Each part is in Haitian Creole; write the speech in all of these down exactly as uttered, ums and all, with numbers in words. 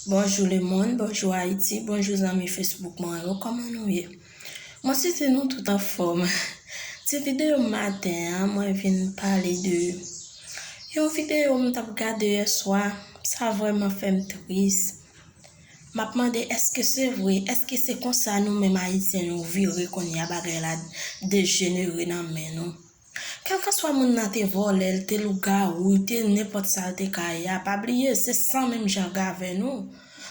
Bonjou lemonn, bonjou Ayiti, bonjou zanmi Facebook mwen yo, kòman nou ye? Mwen swete nou tout anfòm. Ti videyo maten an, mwen vin pale de yon videyo m t ap gade yèswa. Sa vrèman fè m tris. M ap mande, èske se vre? Èske se konsa nou menm Ayisyen nou vire kounye a, bagay la dejenere nan men nou? Kèlkanswa moun nan te vòlè, l te lougawou, l te nenpòt sa l te ka ye a, pa bliye, se san menm jan avè nou.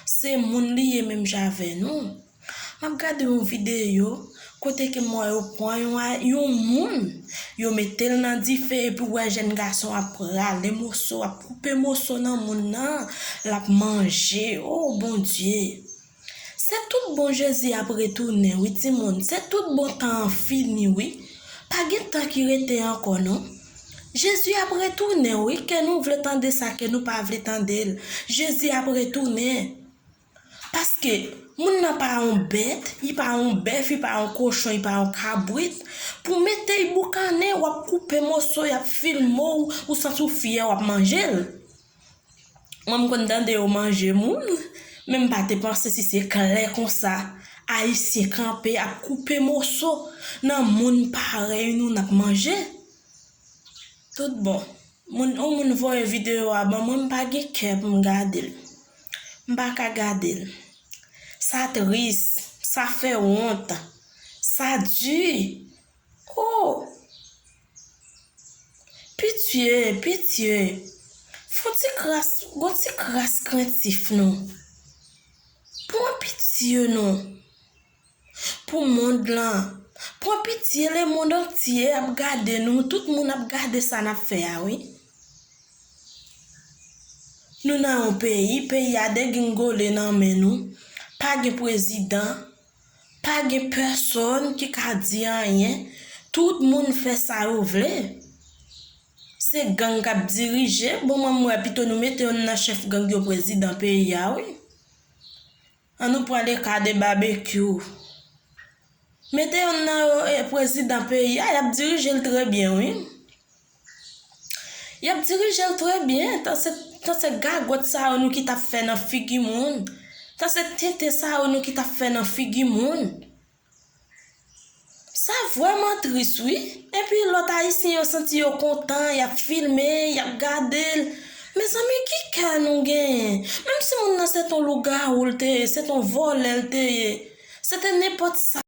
Se moun li ye menm jan avè nou. M ap gade yon videyo kote ke m wè yo pran yon, yon moun, yo mete l nan dife epi w wè jèn gason ap rale moso, ap koupe moso nan moun nan, l ap manje. O Bondye! Se tout bon Jezi ap retounen wi timoun, se tout bon tan an fini wi. Pa gen tan ki rete ankò non. Jezi ap retounen wi, ke nou vle tande sa, ke nou pa vle tande l. Jezi ap retounen. Paske moun nan pa yon bèt, li pa yon bèf, li pa yon kochon, li pa yon kabrit. Pou mete l boukannen, w ap koupe moso, y ap filme w, ou santi w fyè, w ap manje l. Mwen, m konn tande yo manje moun, men m pa te panse si se klè konsa. Ayisyen kanpe ap koupe moso nan moun parèy nou n ap manje. Tout bon. Moun, yon moun voye videyo a ban mwen, m pa gen kè pou m gade l. M pa ka gade l. Sa tris, sa fè wont, sa di. Oh! Pitye, pitye. Fè yon ti kras, yon ti kras krentif non. Pran pitye non. Pou mond lan. Pran pitye, lemonn antye ap gade nou, tout moun ap gade sa n ap fè a wi. Nou nan yon peyi, peyi a degringole nan men nou. Pa gen prezidan, pa gen pèsonn ki ka di anyen. Tout moun fè sa yo vle. Se gang k ap dirije. Bon, mwen, m wè pito nou mete youn nan chèf gang yo prezidan peyi a wi. An nou pran le ka de Babekyou. Mete youn nan yo, eh, prezidan peyi a, y ap dirije l trè byen wi. Y ap dirije l trè byen. Tan se, tan se gagòt sa yo nou ki t ap fè nan figi moun. Tan se tenten sa yo nou ki t ap fè nan figi moun. Sa vrèman tris wi. Epi lòt Ayisyen yo santi yo kontan, y ap filme, y ap gade l. Mezanmi, ki kè nou genyen? Menm si moun nan se t on lougawou l te ye, se t on vòlè l te ye, se te nenpòt sa.